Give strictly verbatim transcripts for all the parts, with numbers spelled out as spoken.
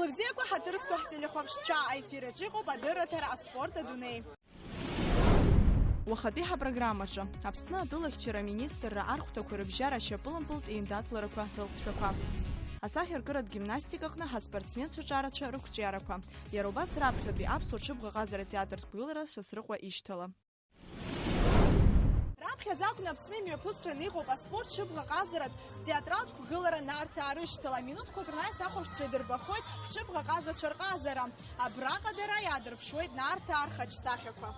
Лыбзиақәа, ҳаҭыр зқәу ҳтелехәаԥшцәа, аефир аҿы иҟоуп адырраҭара «Аспорт адунеи». Уахатәи ҳапрограммаҿы, Аԥсны атәылахьчара аминистрра архәҭақәа рыбжьара ашьапылампылтә еиндаҭларақәа рылҵшәақәа. Асахьаркыратә гимнастикаҟны ҳаспортсменцәа ҿарацәа рықәҿиарақәа. Иара убас раԥхьатәи аԥсуа ҽыбӷаҟазара театр қәгылара Сасрыҟәа ишьҭала. Раԥхьаӡа акәны Аԥсны имҩаԥысраны иҟоуп аспорт шыбӷа ҟазаратә театралтә қәгылара Нарҭаа рышьҭала. Минуҭқәак рнаҩс ахәаԥшцәа идырбахоит ҳшыбӷа ҟазацәа рҟазара. Абраҟа дара иаадырԥшуеит Нарҭаа рхаҿсахьақәа.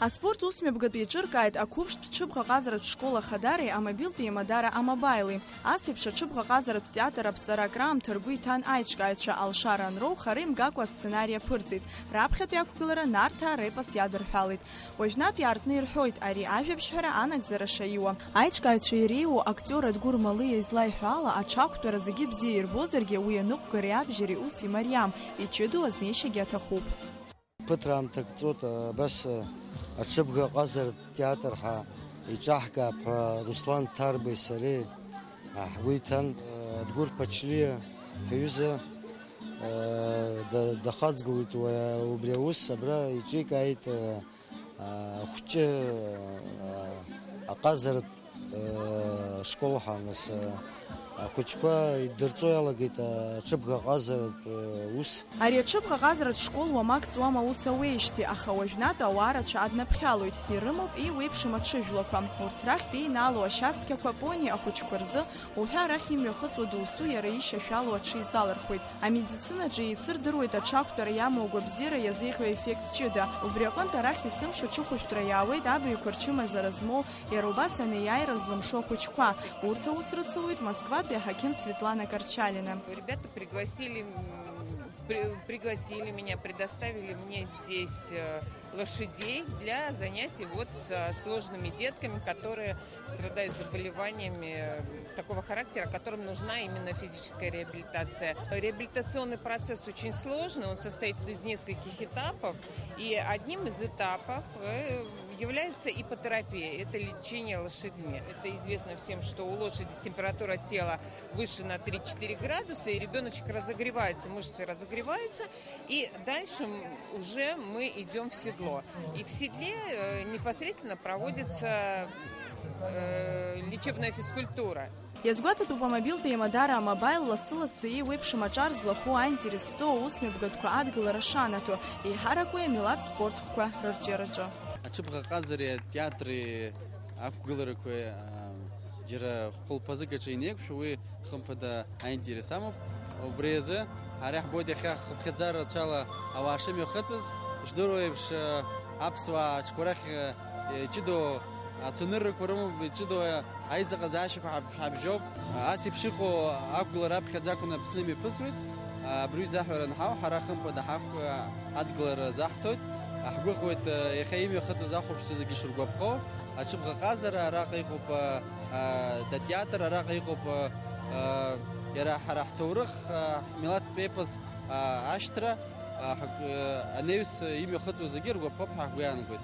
Аспорт усмҩаԥгатә еиҿыркааит ақәыԥштә ҽыбӷа ҟазаратә школ Ахадареи амобилтә еимадара Амобаили. Ас еиԥш аҽыбӷаҟазаратә театр аԥҵара акраамҭа ргәы иҭан аиҿкааҩцәа, алшара анроу, хара имгакәа асценари аԥырҵеит. Раԥхьатәи ақәгылара Нарҭаа репос иадырҳәалеит. Уажәнатә иаартны ирҳәоит ари ажәабжьҳәара анагӡара шаиуа. Аиҿкааҩцәа иреиуоу актиор Адгәыр Малиа излаиҳәо ала, аҽақәтәара зегьы бзиа ирбозаргьы, уи аныҟәгареи абжьареи ус имариам, иҷыдоу азнеишьагьы аҭахуп. Ԥыҭраамҭак ҵуеит, абас аҽыбӷа ҟазаратә театр ҳәа иҿаҳкаап ҳәа Руслан Ҭарбеи сареи ҳгәы иҭан. Адгәыр Ԥачлиа ҳҩыза да-, дахаҵгылеит уи, убри аус абра иҿикааит, ахәҷы, аҟазаратә школ ҳәа, нас, ахәыҷқәа идырҵо иалагеит аҽыбӷа ҟазаратә ус. Ари аҽыбӷа ҟазаратә школ уамак ҵуам аус ауеижьҭеи, аха уажәнатә ауаа рацәа аднаԥхьалоит, ирымоуп еиуеиԥшым аҽыжәлақәа. Урҭ рахьтә еинаало ашьацқьақәа пони ахәыҷқәа рзы уҳәа арахь имҩахыҵуа досу иара ишьашәало аҽы изалырхуеит. Амедицинаҿы еицырдыруеит аҽақәтәара иамоу агәабзиара иазеиӷьу еффект ҷыда. Убри аҟынтә арахь есымша аҽыхәышәтәра иаауеит абаҩқәа рчымазара змоу, иара убас анеиааира злымшо ахәыҷқәа. Урҭ аус рыцылуеит Москватәи аҳақьым Светлана Карчалина. Ребята пригласили, м, при-, пригласили меня, предоставили мне здесь, э, лошадей для занятий вот со сложными детками, которые страдают заболеваниями, э, такого характера, которым нужна именно физическая реабилитация. Реабилитационный процесс очень сложный, он состоит из нескольких этапов, и одним из этапов, э, является иппотерапия, это лечение лошадьми. Это известно всем, что у лошади температура тела выше на три-четыре градуса, и ребёночек разогревается, мышцы разогреваются, и дальше, м, уже мы идём в седло. И в седле, э, непосредственно проводится, э, лечебная физкультура. Иазгәаҭатәуп амобилтә еимадара Амобаил лассы-лассы еиуеиԥшым аҿар злахәу, аинтерес зҵоу аусмҩаԥгатәқәа адгылара шанаҭо, еиҳарак уи амилаҭ спорт хкқәа рырҿиараҿы. Аҽыбӷаҟазареи атеатри ақәгыларақәеи, аа, џьара хәылԥазык аҿы инеиқәшәо, уи хымԥада аинтерес амоуп. Убри азы ҳара иаҳбоит иахьа хыԥхьаӡара рацәала ауаа шымҩахыҵыз. Ишдыруа еиԥш, аԥсуаа аҽқәа рахь, ҷыдоу ацәаныррақәа рымоуп, ҷыдоу аизыҟазаашьақәа ҳаб-, ҳабжьоуп. Ас еиԥш иҟоу ақәгылара аԥхьаӡа акәны Аԥсны имҩаԥысуеит. Абри изаҳәара анҳау, ҳара хымԥада ҳақә-, адгылара заҳҭоит. Ҳгәыӷуеит, иахьа имҩахыҵыз ахәаԥшцәа зегьы шыргәаԥхо. Аҽыбӷаҟазара араҟа иҟоуп, а, а, атеатр араҟа иҟоуп, а, а, иара ҳара ҳҭоурых, а, ҳмилаҭтә епос, а, ашьҭра, а, ҳак-, а, анаҩс имҩахыҵуа зегьы иргәаԥхоуп ҳәа ҳгәы иаанагоит.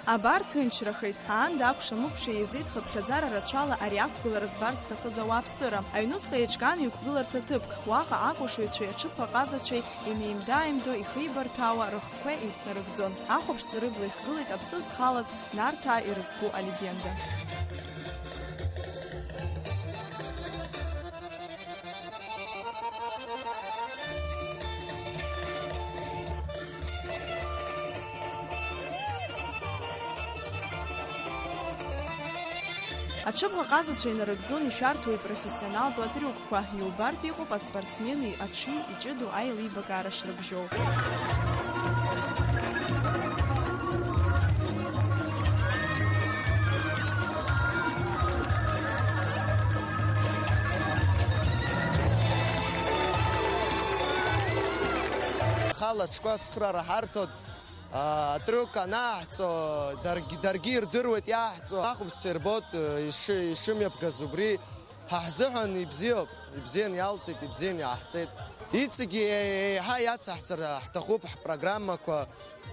Абар, ҭынчрахеит. Аанда акәша-мыкәша еизеит хыԥхьаӡара рацәала ари ақәгылара збар зҭахыз ауааԥсыра. Аҩнуҵҟа еиҿкаан иқәгыларц аҭыԥк. Уаҟа акәашаҩцәеи аҽыбӷаҟазацәеи инеимда-ааимдо ихеибарҭәаауа рыхқәа еицнарыгӡон. Ахәаԥшцәа рыбла ихгылеит аԥсы зхалаз Нарҭаа ирызку алегенда. Аҽыбӷаҟазацәа инарыгӡон ишәарҭоу ипрофессионалтәу атрюкқәа, иубартә иҟоуп аспортсмени аҽи иҷыдоу аилибакаара шрыбжьоу. Хала аҽқәа ацхыраара ҳарҭоит. Атрюк анаҳҵо, даргь-, даргьы ирдыруеит иаҳҵо. Ахәаԥшцәа ирбоит, иши-, ишымҩаԥгаз убри. Ҳа ҳзыҳәан ибзиоуп, ибзиан иалҵит, ибзиан иааҳҵеит. Иҵегьы еиҳа иацаҳҵар ҳҭахуп ҳпрограммақәа,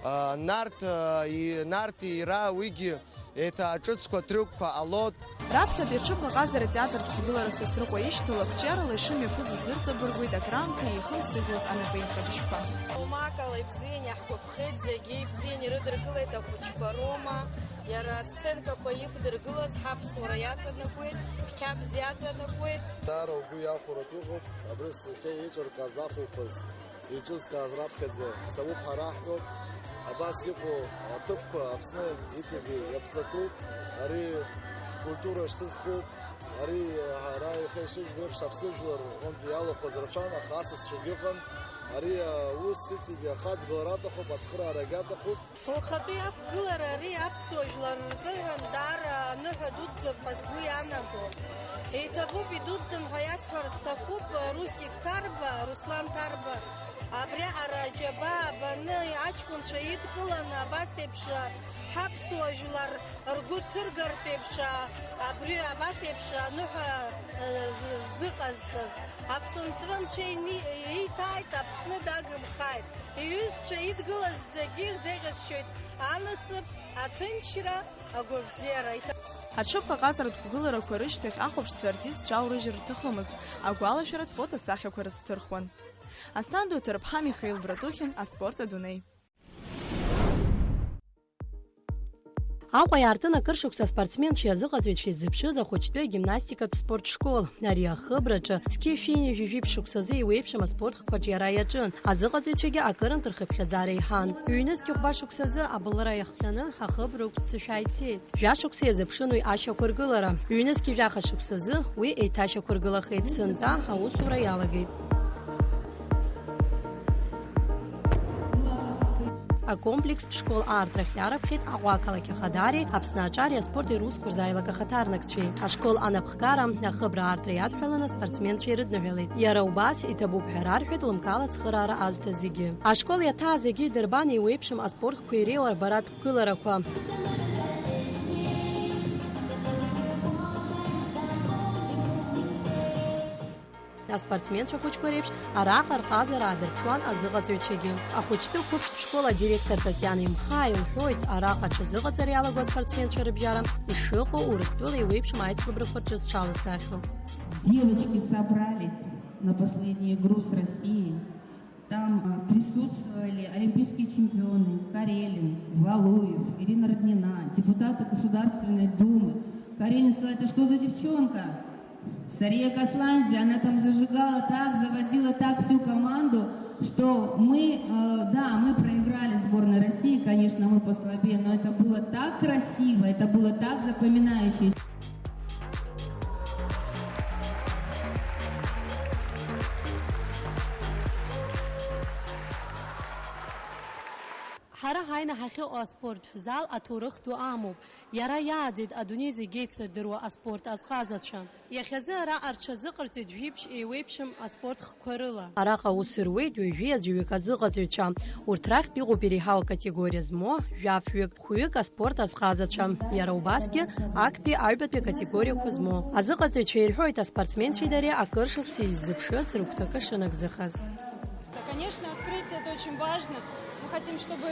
а, Нарҭ, а, и-, Нарҭ иира, уигьы еиҭа ҿыцқәа, трюкқәа ҟалоит. Раԥхьатәи аҽыбӷаҟазара атеатр Ҭгылара Сасрыҟәа ишьҭала ақәҿиарала ишымҩаԥысыз дырҵабыргуеит акраамҭа ихымсыжьуаз анапеинҟьабжьқәа. Умакала ибзиан иаҳгәаԥхеит, зегьы ибзиан ирыдыркылеит ахәыҷқәа роума. Иара асценкақәа иқәдыргылаз ҳаԥсуара иаҵанакуеит, ҳқьабз иаҵанакуеит. Даара угәы иахәаратәы ыҟоуп, абри сахьа еиҿыркааз ахәылԥаз еиҿызкааз раԥхьаӡа иҭабуп ҳәа раҳҳәоит. Абас иҟоу аҭыԥқәа Аԥсны иҵегьы иаԥҵатәуп. Ари ҳкультура шьҭызхуп. Ари ҳара иахьа ишыжәбо еиԥш Аԥсны жәлар рҟынтә иалахәыз рацәан, аха асасцәагьы ыҟан. Ари аус иҵегьы ахаҵгылара аҭахуп, ацхыраарагьы аҭахуп. Ухатәи ақәгылара ари аԥсуа жәлар рзыҳәан даара аныҳәа дуӡӡоуп ҳәа сгәы ианаго. Иҭабуп, идуӡӡам ҳәа иасҳәар сҭахуп, Русик Ҭарба, Руслан Ҭарба, абриаҟара аџьабаа баны аҷкәынцәа идкыланы абас еиԥш ҳаԥсуа жәлар ргәы ҭыргартә еиԥш, абри абас еиԥш аныҳәа, э, з-, зыҟазҵаз. Аԥсынҵры Анцәа ини-, ииҭааит, Аԥсны дагымхааит. Иҩызцәа идгылаз зегьы ирзеиӷьасшьоит анасыԥ, аҭынчра, агәабзиара. Аҽыбӷаҟазаратә қәгыларақәа рышьҭахь ахәаԥшцәа артистцәа аурыжьыр рҭахымызт, агәалашәаратә фотосахьақәа рыцҭырхуан. Асҭанда Уҭарԥҳа, Михаил Братухин, аспорт адунеи. Аҟәа иаартын акыр шықәса аспортсменцәеи азыҟаҵаҩцәеи ззыԥшыз ахәыҷтәы агимнастикатә спорт школ. Ари ахыбраҿы зқьи шәи ҩажәи жәиԥшь шықәсазы еиуеиԥшым аспорт хкқәа аҿиара иаҿын. Азыҟаҵаҩцәагьы акырынтә рхыԥхьаӡара иҳан. Ҩнызқь хәба шықәсазы абылра иахҟьаны ахыбра ықәццышә ааицеит. Жәа шықәса иазыԥшын уи ашьақәыргылара. Ҩнызқь жәаха шықәсазы уи еиҭашьақәыргылахеит, сынтәа аусура иалагеит. Акомплекстә школ аартрахь иарыԥхьеит Аҟәа ақалақь ахадареи Аԥсны аҿари аспорти русқәа рзы аилак ахаҭарнакцәеи. Ашкол анапхгара ахыбра аартра иадҳәаланы аспортсменцәа ирыдныҳәалеит. Иара убас, иҭабуп ҳәа рарҳәеит лымкаала ацхыраара азҭаз зегьы. Ашкол иаҭаа зегьы идырбан еиуеиԥшым аспорт Қәереиуа рбаратә қәгыларақәа. Аспортсменцәа хәыҷқәа реиԥш араҟа рҟазара аадырԥшуан азыҟаҵаҩцәагьы. Ахәыҷтәы қәыԥштә школ адиректор Татиана Имхаа илҳәоит, араҟа аҽазыҟаҵара иалаго аспортсменцәа рыбжьара ишыҟоу Урыстәыла еиуеиԥшым аицлабрақәа рҿы зҽалызгахьоу. Девочки собрались на последнюю игру с Россией. Там, а, присутствовали олимпийские чемпионы Карелин, Валуев, Ирина Роднина, депутаты Государственной Думы. Карелин сказал: «Это что за девчонка?» Сария Касланзи, она там зажигала так, заводила так всю команду, что мы, э, да, мы проиграли сборной России, конечно, мы послабее, но это было так красиво, это было так запоминающееся. Ҳара ҳаины ҳахьыҟоу аспорт зал аҭоурых ду амоуп. Иара иааӡеит адунеи зегь еицырдыруа аспорт азҟазацәа. Иахьазы араҟа рҽазыҟарҵеит жәиԥшь еиуеиԥшым аспорт хкқәа рыла. Араҟа аус руеит ҩажәи аӡәҩык азыҟаҵаҩцәа. Урҭ рахьтә иҟоуп иреиҳау акатегориа змоу жәаф-ҩык, хәҩык аспорт азҟазацәа, иара убасгьы актәи аҩбатәи акатегориақәа змоу. Азыҟаҵаҩцәа ирҳәоит, аспортсменцәеи дареи акыр шықәса иззыԥшыз рыгәҭакы шынагӡахаз. Да, конечно, открытие — это очень важно. Мы хотим, чтобы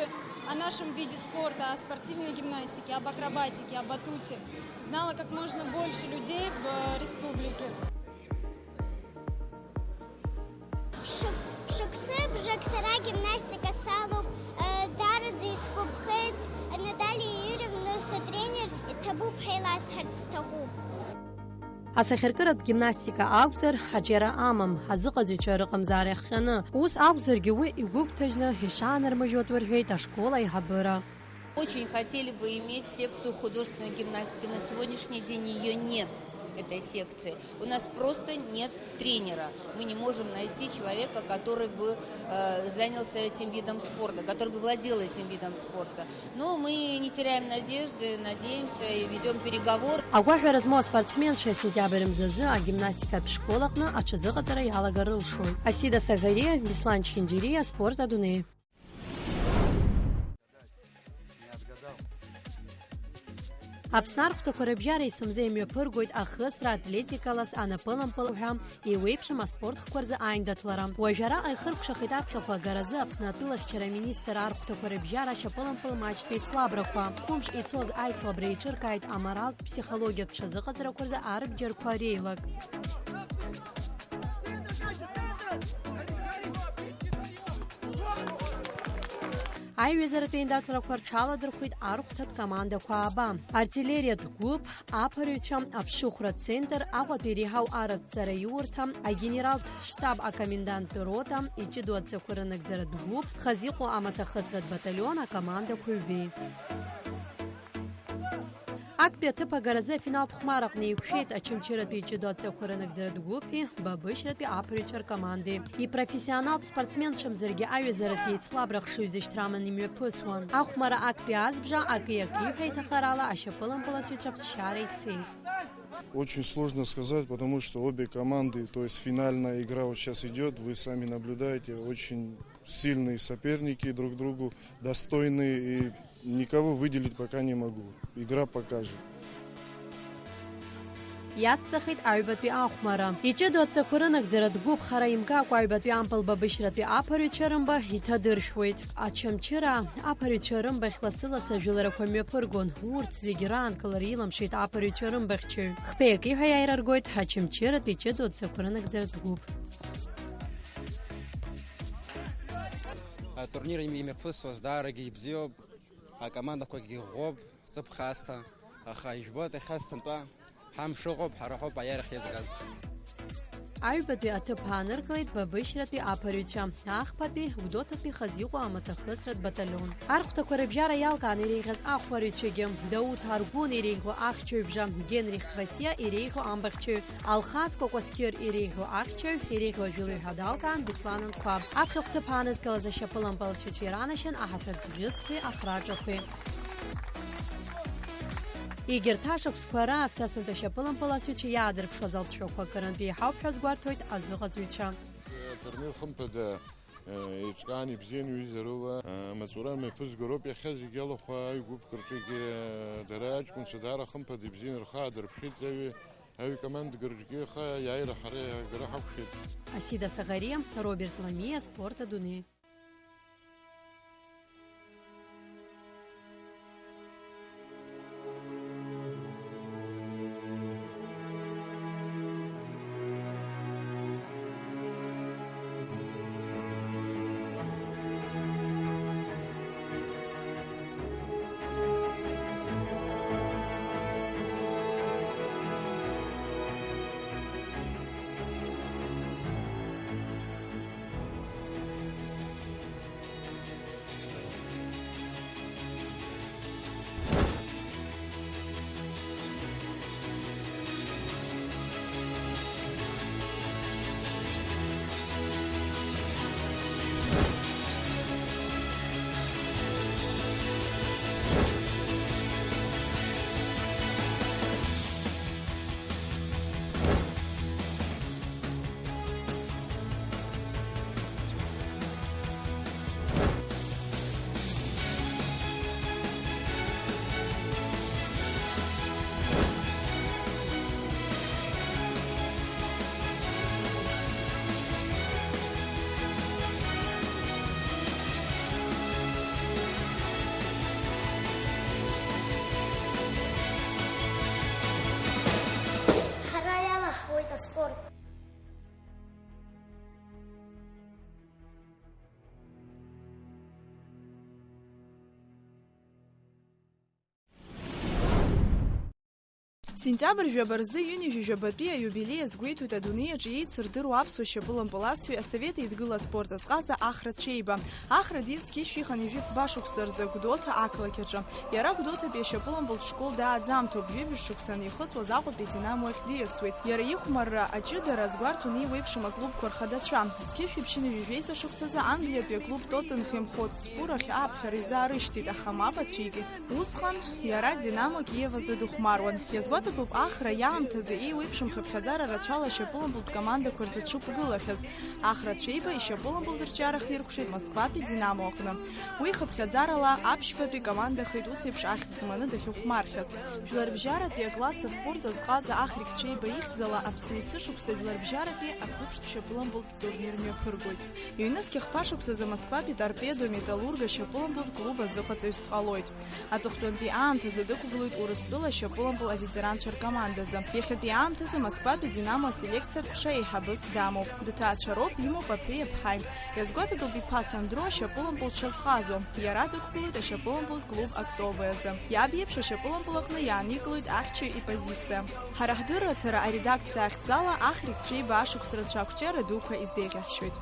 о нашем виде спорта, о спортивной гимнастике, об акробатике, о батуте знало как можно больше людей в, э, республике. Шықә-, шықәсыбжак сара гимнастика салоуп, э, дараӡа исгәаԥхеит, Наталиа Юрьевна сытренер, иҭабуп ҳәа иласҳәарц сҭахуп. Асахьаркыратә гимнастика акәзар, аҿиара амам, азыҟаҵаҩцәа рыҟамзаара иахҟьаны. Ус акәзаргьы, уи игәыгәҭажьны ишаанармыжьуа атәы рҳәеит ашкол аиҳабыра. Очень хотели бы иметь секцию художественной гимнастики. На сегодняшний день её нет, этой секции. У нас просто нет тренера. Мы не можем найти человека, который бы, э, занялся этим видом спорта, который бы владел этим видом спорта. Но мы не теряем надежды, надеемся и ведём переговоры. Агәаҳәара змоу аспортсменцәа асентиабр мзазы агимнастикатә школ аҟны аҽазыҟаҵара иалагар рылшоит. Асида Сагариа, Беслан Чхинџьириа, Аспорт адунеи. Аԥсны архәҭақәа рыбжьара есымза имҩаԥыргоит ахысра, атлетикалас, анапылампыл ҳәа еиуеиԥшым аспорт хкқәа рзы аиндаҭлара. Уажә араҟа ихыркәшахеит аԥхьахә агаразы Аԥсны атәылахьчара аминистр архәҭақәа рыбжьара ашьапылампыл матчтә еицлабрақәа. Хәымш ицоз аицлабра еиҿыркааит аморалтә, ԥсихологиатә ҽазыҟаҵарақәа рзы арбџьарқәа реилак. Аиҩызаратә еиндаҭларақәа рҽаладырхәит архәҭатә командақәа ааба. Артиллериатә гәыԥ, аԥырҩцәа, аԥшыхәра центр, Аҟәатәи иреиҳау арратә ҵараиурҭа, агенералтә штаб акоменданттә рота, иҷыдоу адҵақәа рынагӡаратә гәыԥ, хазы иҟоу амаҭахысратә баталион акомандақәа ҩбеи. Актәи аҭыԥ агаразы афиналтә хәмараҟны еиқәшәеит Очамчыратәи иҷыдоу адҵақәа рынагӡаратә гәыԥи Бабышьратәи аԥырҩцәа ркомандеи. Ипрофессионалтә спортсменцәамзаргьы аҩызаратәи еицлабра хшыҩзышьҭра аманы имҩаԥысуан. Ахәмара актәи азбжа акы-акы иҳәа иҭахарала ашьапылампыласҩцәа ԥсшьара ицеит. Очень сложно сказать, потому что обе команды, то есть финальная игра вот сейчас идёт, вы сами наблюдаете, очень сильные соперники, друг другу достойные, и никого выделить пока не могу. Игра покажет. Иацҵахеит аҩбатәи ахәмара. Иҷыдоу адҵақәа рынагӡаратә гәыԥ хара имгакәа аҩбатәи ампыл Бабышьратәи аԥырҩцәа рымба иҭадыршәуеит. Очамчыра аԥырҩцәа рымбахь лассы-лассы ажәыларақәа мҩаԥыргон. Урҭ зегьы раанкылара илымшеит аԥырҩцәа рымбахьчаҩ. Хԥеи акы иҳәа иааира ргоит Очамчыратәи иҷыдоу адҵақәа рынагӡаратә гәыԥ. Атурнир имҩаԥысуаз даарагьы ибзиоуп, акомандақәагьы ӷәӷәоуп, ҵыԥх аасҭа, аха ижәбоит, иахьа сынтәа ҳамш ыҟоуп, ҳара ҳауп аиааира ахьеизгаз. Аҩбатәи аҭыԥ ааныркылеит Бабышьратәи аԥырҩцәа, ахԥатәи Гәдоуҭатәи хазы иҟоу амаҭахысратә баталион. Архәҭақәа рыбжьара иалкааны иреиӷьыз ахәмарыҩцәагьы, Дауҭ Аргәын иреиӷьу ахьчаҩбжа, Генрих Васиа иреиӷьу амбахьчаҩ, Алхас Кәакәасқьыр иреиӷьу ахьчаҩ, иреиӷьу ажәылаҩ ҳәа далкаан Беслан Анқәаб. Аԥхьахә ҭыԥ аанызкылаз ашьапылампыласҩцәа иранашьан аҳаҭыртә бӷьыцқәеи ахраҿақәеи. Егьырҭ ашықәсқәа раасҭа сынтәа ашьапылампыласҩцәа иаадырԥшуаз алҵшәақәа акырынтә еиҳауп ҳәа азгәарҭоит азыҟаҵаҩцәа. Атурнир хымԥада, э, еиҿкаан ибзиан ҩыза рыла, э, амаҵура мҩаԥызгоуп, иахьа зегьы алахәқәа аҩ-гәыԥк рҿгьы, э, дара аҷкәынцәа даара хымԥада ибзиан рхы аадырԥшит, аҩ-, аҩ-командак рҿгьы аха иааира ҳара иаагара ҳақәшәеит. Асида Саӷариа, Роберт Ламиа, Спорт адунеи. Ҳара иалаҳхуеит аспорт. Сентиабр жәаба рзы ҩынҩажәи жәабатәи аиубилеи азгәеиҭоит адунеи аҿы еицырдыруа аԥсуа шьапылампыласҩы, Асовет Еидгыла аспорт азҟаза Ахра Цәеиба. Ахра диит зқьышә ихан ҩажәи фба шықәса рзы Гәдоуҭа ақалақь аҿы. Иара Гәдоуҭатәи ашьапылампылтә школ дааӡамҭоуп, ҩажәи шықәса анихыҵуаз Аҟәатәи Динамо ахь диасуеит. Иара ихәмарра аҷыдара азгәарҭон еиуеиԥшым аклубқәа рхадацәа. Зқьышә ԥшьынҩажәи жәеиза шықәсазы Англиатәи аклуб Тоттенхем Хотспур ахь ааԥхьара изаарышьҭит, аха мап ацәикит. Усҟан иара Динамо Киев азы дыхәмаруан. Иазгәаҭатәуп Ахра иаамҭазы еиуеиԥшым хыԥхьаӡара рацәала ашьапылампылтә командақәа рзы дшықәгылахьаз. Ахра Цәеиба ишьапылампылтә рҿиара хиркәшеит Москватәи Динамо аҟны. Уи хыԥхьаӡарала аԥшьбатәи командахеит ус еиԥш ахьӡ зманы дахьыхәмархьаз. Жәларбжьаратәи акласс аспорт азҟаза Ахрик Цәеиба ихьӡала Аԥсны есышықәса жәларбжьаратәи ақәыԥштә шьапылампылтә турнир мҩаԥыргоит. Ҩнызқь хԥа шықәсазы Москватәи Торпедо Металлург ашьапылампылтә клуб азыҟаҵаҩыс дҟалоит. Аҵыхәтәантәи аамҭазы дықәгылоит Урыстәыла ашьапылампыл аветеранцәа ркомандазы. Иахьатәи аамҭазы Москватәи Динамо аселекциатә ҟәша еиҳабыс дамоуп. Дҭаацәа роуп, имоуп аԥеи аԥҳаи. Иазгәаҭатәуп иԥа Сандро ашьапылампыл дшазҟазо. Иара дықәгылоит ашьапылампылтә клуб Октовиа азы. Иаб иеиԥш ашьапылампыл аҟны иааникылоит ахьчаҩ ипозициа. Ҳара ҳдырраҭара аредакциа ахьӡала Ахрик Цәеиба ашықәс рацәа ақәҿиара дуқәа изеиӷьаҳшьоит.